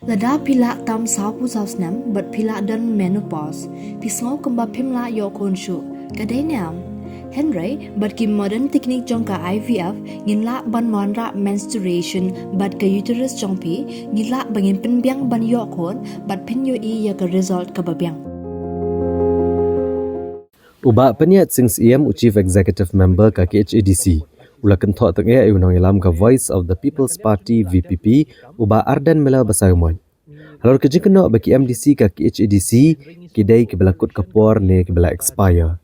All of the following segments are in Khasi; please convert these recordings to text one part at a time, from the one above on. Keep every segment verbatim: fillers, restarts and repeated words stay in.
Lada phi lah tam sawphew saw snem bad phi lah don menopause, phi sngew kumba phim lah ïoh khun shuh, ka dei ne em? Hynrei bad ki modern technique jong ka I V F, ngin lah ban wanrah menstruation bad ka uterus jong phi, ngin lah ba ngin pynbiang ban ïoh khun bad phin ïohi ïa ka result kaba biang. U Bah Pynïaid Sing Syiem, u Chief Executive Member ka K H A D C, u la kynthoh tang ïa u nongïalam ka Voice of the People's Party, V P P, u Bah Ardent Miller Basaiawmoit. Halor ka jingkynnoh ba ki M D C ka K H A D C ki dei kiba la kut ka por ne kiba la expire.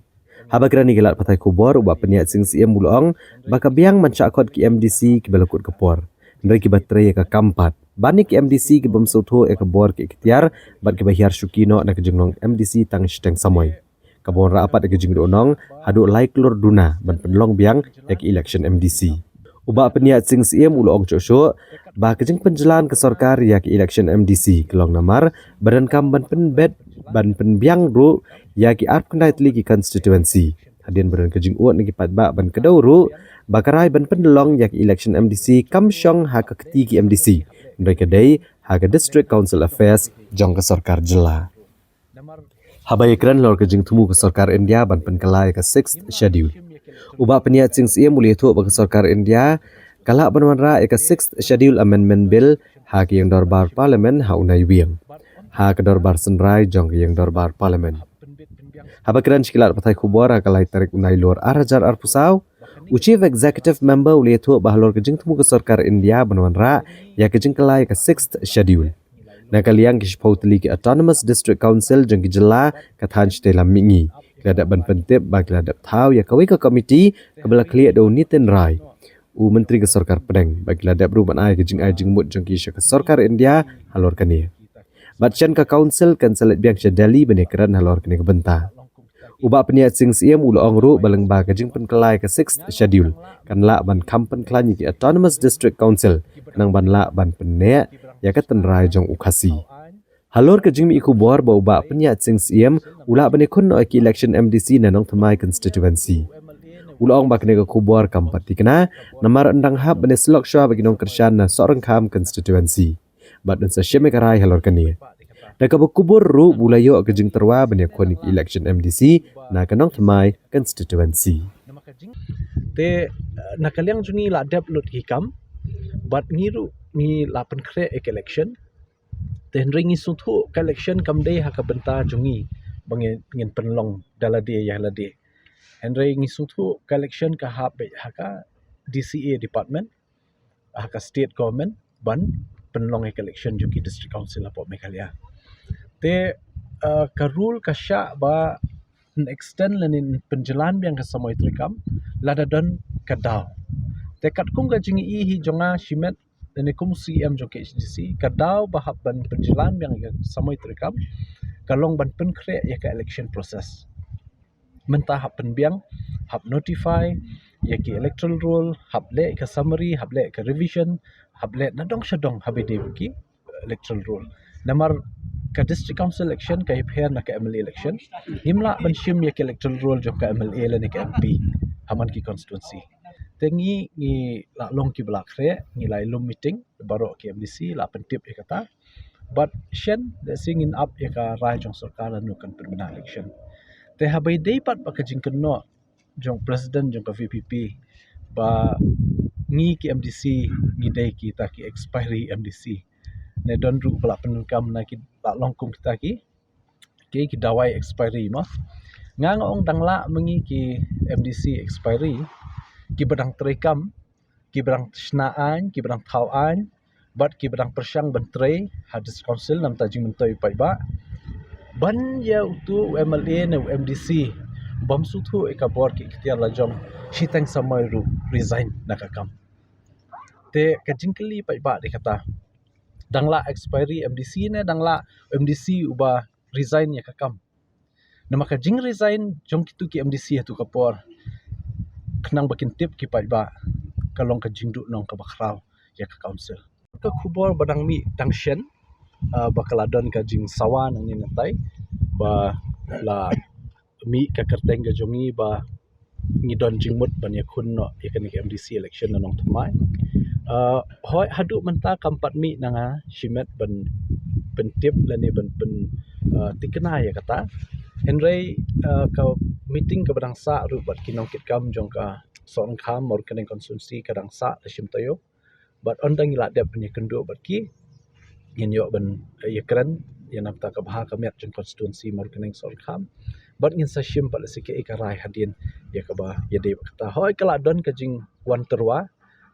Haba kren ïa ki lad pathai khubor, u Bah Pynïaid Sing Syiem u la ong ba ka biang ban shah khot ki M D C kiba la kut ka por, hynrei kiba trei ïa ka kam pat, ban ïa ki M D C kibym sngewthuh ïa ka bor ki iktiar bad kiba hiar shuki noh na ka jinglong M D C tang shiteng samoi, kaba wanrah pat ïa ka jingduhnong haduh lai klur duna ban pynlong biang ïa ka election M D C. U Bah Pynïaid Sing Syiem u la ong shuh shuh ba ka jingpynjlan ka sorkar ïa ka election M D C ka long namar ba donkam ban pynbeit, ban pynbiang ruh ïa ki arphew khyndai tylli ki constituency, hadien ba don ka jingud na ki paidbah ban kdew ruh ba ka rai ban pynlong ïa ka election M D C kam shong ha ka kti ki M D C, hynrei ka dei ha ka District Council Affairs jong ka sorkar jylla. Haba ïakren halor ka jingthmu ka sorkar India ban pynkylla ïa ka Sixth Schedule, u Bah Pynïaid Sing Syiem u la ïathuh ba ka sorkar India ka lah ban wanrah ïa ka Sixth Schedule Amendment Bill ha ka ïing dorbar Parliament ha u Naiwieng, ha ka dorbar synrai jong ka ïing dorbar Parliament. Haba kren sha ki lad pathai khubor ha ka lai tarik u Nailur ar hajar arphew saw, u Chief Executive Member u la ïathuh ba halor ka jingthmu ka sorkar India ban wanrah ïa ka jingkylla ïa ka Sixth Schedule, na ka liang ki shiphew tylli ki Autonomous District Council jong ki jylla ka thaiñ shatei lam mihngi, ki la dep ban pyntip bad ki la dep thaw ïa kawei ka komiti kaba la khlieh da u Nitin Rai, u Myntri ka Sorkar Pdeng, bad ki la dep ruh ban ai ka jingai jingmut jong ki sha ka sorkar India halor kane. Bad shen ka Council kan sa leit biang sha Delhi ban ïakren halor kane ka bynta. U Bah Pynïaid Sing Syiem u la ong ruh ba lyngba ka jingpynkylla ïa ka Sixth Schedule kan lah ban kham pynkhlaiñ ïa ki Autonomous District Council khnang ban lah ban pynneh ïa ka tynrai jong u Khasi. Halor ka jingmih khubor ba u Bah Pynïaid Sing Syiem u lah ban ïakhun noh ïa ka election M D C na Nongthymmai constituency, u la ong ba kane ka khubor kam pat thikna, namar un dang hap ban ïasyllok shuwa bad ki nongkyrshan na Sohryngkham constituency, bad un sa shim ïa ka rai halor kane. Da kaba kubur ruh ba u la ïoh ka jingtyrwa ban ïakhun ïa ka election M D C na ka Nongthymmai constituency. Te, eh, na ka liang jong ngi la dep lut ki kam, bad ngi ruh ngi la pynkhreh ïa ka election. Te hynrei ngi sngewthuh ka election kam dei ha ka bynta jong ngi ba ngin, ngin pynlong da lade ïa lade. Hynrei ngi sngewthuh ka election ka hap beit ha ka D C A department, ha ka state government ban pynlong ïa ka election jong ki district council hapoh Meghalaya. Te, eh, ka rule ka shah ba yn extend lane yn pynjlan biang ka samoi treikam lada don ka daw. Te katkum ka jingïohi jong nga shimet lane kum C E M jong K H A D C, ka daw ba hap ban pynjlan biang ïa ka samoi treikam ka long ban pynkhreh ïa ka election process. Mynta hap pynbiang, hap notify ïa ki electoral roll, hap leh ka summary, hap leh ka revision, hap leh nadong shadong haba ïadei bad ki electoral roll. Namar ka district council election ka ïapher na ka M L A election. Ngim lah ban shim ïa ka electoral roll jong ka M L A lane ka M P ha man ki constituency. Te ngi, ngi la long kiba la khreh, ngi la ïalum meeting baroh ki M D C, la pyntip ïa kata. Bad shen, lehse ngin ap ïa ka rai jong sorkar lano kan pynbna election. Te haba ïadei pat bad ka jingkynnoh jong president jong ka V P P ba ngi ki M D C ngi dei kita ki expiry M D C. Ne don ruh ba la pyndonkam na ki, la long kum kita ki, ki, ki dawai expiry mo. Nga nga ong dang lah ma ngi ki M D C expiry kiba dang treikam, kiba dang shna aiñ, kiba dang thaw aiñ, bad kiba dang pyrshang ban trei ha district council namar jingmyntoi paidbah, ban ïa uto u M L A ne u M D C bym sngewthuh ïa ka bor ki iktiar la jong shiteng samoi ruh resign na ka kam. Te ka jingkylli paidbah dei kata, dang lah expiry M D C ne dang lah M D C uba resign ïa ka kam? Namar ka jingresign jong kito ki M D C ha kato ka por khnang ba kin tip ki paidbah ka long ka jingduhnong kaba khraw ïa ka council. Ka khubor ba dang mih dang shen, ah, ba ka la don ka jingsawa nangne nantai ba la mih ka kyrteng ka jong ngi ba ngi don jingmut ban ïakhun noh ïa kane ka M D C election na Nongthymmai. Ah, hooid haduh mynta kam pat mih na nga shimet ban pyntip lane ban pyn uh, tikna ïa kata. Hynrei uh, ka meeting kaba dang sah ruh bad ki nongkitkam jong ka Sohryngkham Mawryngkneng constituency ka dang sah la shim taïew. Bad ynda ngi la dep ban ïakynduh bad ki, ngin ïoh ban ïakren ïa na ka bynta ka bha ka miat jong constituency Mawryngkneng Sohryngkham. Bad ngin sa shim pat lehse kaei ka rai hadien ïa kaba ïadei bad kata. Hooid, ka la don ka jingwan tyrwa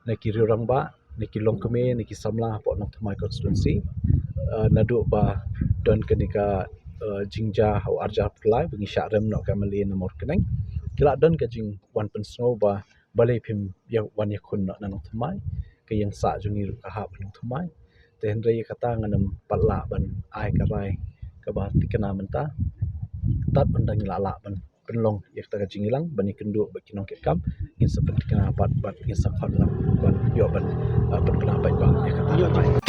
na ki rangbah, na ki longkmie, na ki samla hapoh Nongthymmai constituency. Uh, naduh ba don kane ka uh, jingjia ha u arhajar arphew lai ba ngi shah rem noh ka M L A na Mawryngkneng, ki la don ka jingwan pynsngew ba balei phim ïa wan ïakhun noh na Nongthymmai, ka ïing sah jong ngi ruh ka hap ha Nongthymmai. Te hynrei ïa kata ngan ym pat lah ban ai ka rai kaba tikna mynta. Tad ynda ngi la lah ban pynlong ïa kata ka jingïalang ban ïakynduh bad ki nongkitkam, ngin sa pyntikna pat bad ngin sa khot lang ban ïoh ban uh, pynbna paidbah ïa kata.